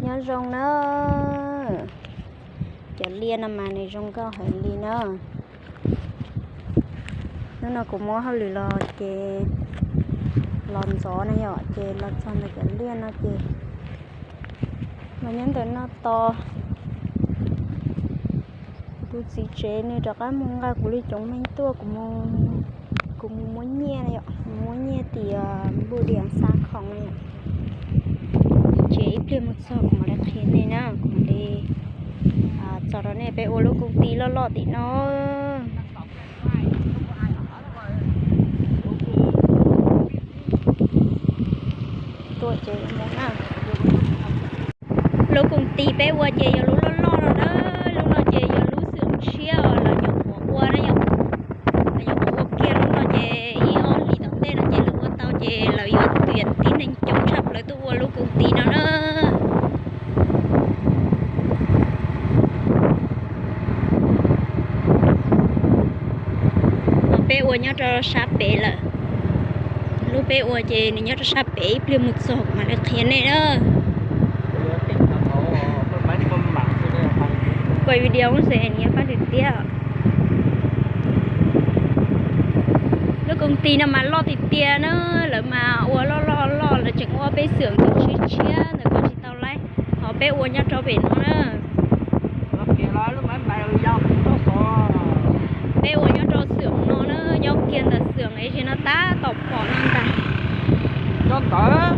Nyob zoo na, cov liaj no mas nws zoo nkauj heev li na. Hnub no kuv muab hauj lwm los ces los ntxov na yom, ces los txog ntawm cov liaj no ces los nyob ntawm no tos. Kuv tus txiv tsev nws rov qab mus nqa kuv li cov meej tuaj, kuv mus muab nyiaj na yom, mus muab nyiaj tim Boo Diam xa khoom na yom. Ces ib pliag mus txog kuv mam li qhia nej na, kuv mam li txog rau nej. Peb ua lub koom ti loj loj tim no. Tuaj ces mus na. Lub koom ti peb ua ces yog lub loj loj no na, lub no ces yog lub xwm tshiab uas lawv nyuam qhuav ua na yom. Lawv nyuam qhuav ua kiag lub no ces ib ob hlis tom ntej no ces lawv ua tau ces lawv yuav tuyển tib neeg coob tshaj plaws tuaj ua lub koom ti no na. Peb ua nyob rau sab pem lawm. Lub peb ua ces nws nyob rau sab pem, ib pliag mus txog kuv mam li qhia nej na. Quay video xwb, nws fab tiag tiag. Lub koom ti no mas loj tiag tiag na, lawv mas ua loj loj loj, lawv tseem ua peb xwm ntawm tshiab tshiab ntawm ko tsis tau laib, ho peb ua nyob rau pem no na. Peb ua nyob rau xwm no na, nyob kiag ntawm xwm es no tab tom pom no ntag.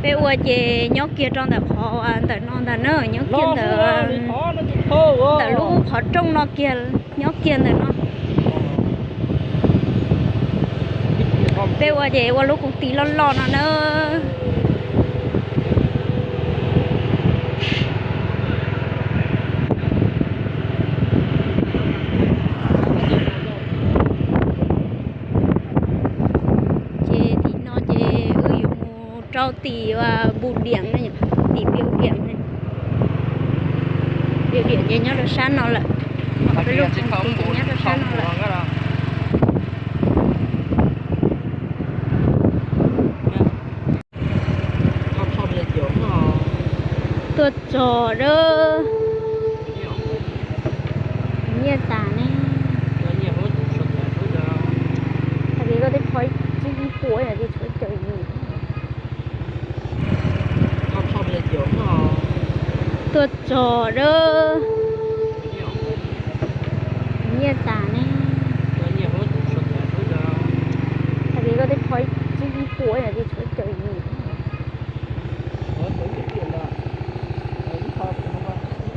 Peb ua ces nyob kiag rau ntawm qhov ntawm no ntag na, nyob kiag ntawm, ntawm lub qhov rooj no kiag, nyob kiag ntawm no. Peb ua ces ua lub koom ti loj loj no na. Ces tim no ces wb yuav mus rau tim Boo Diam, tim Boo Diam, Boo Diam ces nyob rau sab no lawm. Lub koom ti ces nyob rau sab no lawm. Tuaj txog a, nyiaj tas ne. Hais tias koj tej phov tsib ib puas yom, ces tshuav caum yim. Tuaj txog a, nyiaj tas ne. Hais tias koj tej phov tsib ib puas yom, ces tshuav caum yim.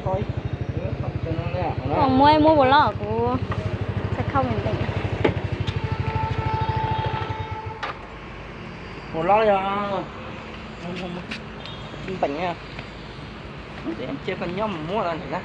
Koj muab muab ua los kuv txhaj khauj me ntees. Ua los yog ntees, ces koj nyob mus muab los ntawm na.